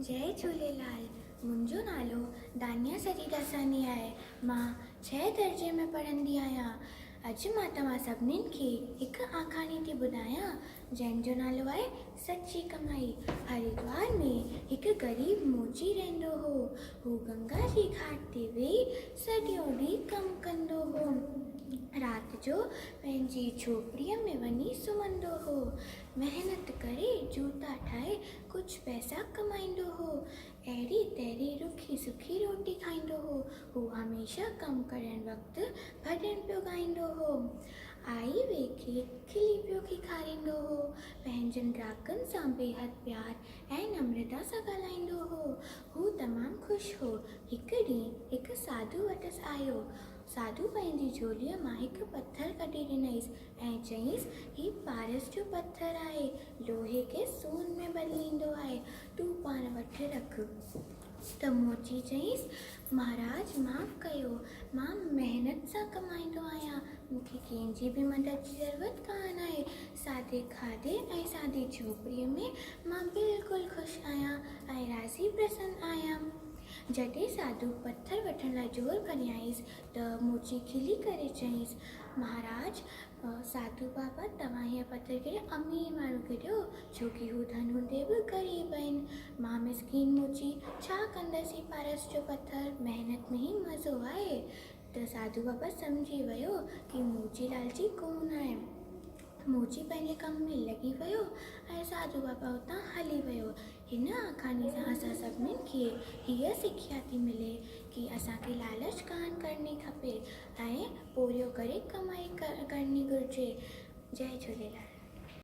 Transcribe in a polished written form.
جئي جهوليلال منهنجو نالو دانيا سريداساڻي آهي مان ڇهين درجي ۾ پڙهندي آهيان اڄ مان توهان سڀنين کي هڪ آکاڻي ٿي ٻڌايان جنهن جو نالو آهي سچي ڪمائي هردوار ۾ هڪ غريب موچي رهندو هو هو گنگا جي گهاٽ تي ويهي سڄو ڏينهن ڪم ڪندو هو رات جو پنهنجي جهوپڙيء ۾ وڃي سمهندو هو محنت ڪري جوتا ٺاهي ڪجهه پئسا ڪمائيندو هو. اهڙي تهڙي رکي سکي روٽي کائيندو هو. هو هميشه ڪم ڪرڻ وقت ڀڄن پيو ڳائيندو هو. آئي وئي کي کلي پيو کيکاريندو هو. پنهنجن گراهڪن سان بيحد پيار ۽ نمرتا سان ڳالهائيندو هو. هو تمام خوش هو. هڪ ڏينهن هڪ ساڌو وٽس آيو. ساڌو پنهنجي جهوليء مان هڪ پٿر ڪڍي ڏنائينس ۽ چيائينس، هي پارس جو پٿر آهي، لوهي کي سون ۾ بدليندو آهي، تون پاڻ وٽ رک. ته موچي چيائينس، مهاراج معاف ڪيو، مان محنت سان ڪمائيندو آهيان، مون کي ڪنهن جي به مدد جي ضرورت ڪانه آهي، سادي کاڌي ۽ سادي جهوپڙيء ۾ مان بلڪل خوش آهيان ۽ راضي پرسن آهيان. جڏهن ساڌو پٿر وٺڻ لاء زور ڀريائينس ته موچي کلي ڪري چيائينس، مهاراج، ساڌو بابا توهان هيء پٿر ڪهڙي امير ماڻهو کي ڏيو، ڇو ڪي هو ڌن هوندي به غريب آهن. مان مسڪين موچي ڇا ڪندس هي پارس جو پٿر، محنت ۾ ئي مزو آهي. ته ساڌو بابا سمجهي ويو ڪي موچي لالچي ڪونه آهي. موچي پنهنجي ڪم ۾ لڳي ويو ۽ ساڌو بابا اتان هلي ويو. هن آکاڻي سان اسان سڀنين کي هيء سکيا ٿي ملي ڪي اسان کي لالچ ڪانه ڪرڻي کپي ۽ پورهيو ڪري ڪمائي ڪرڻي گهرجي. جئي جهوليلال.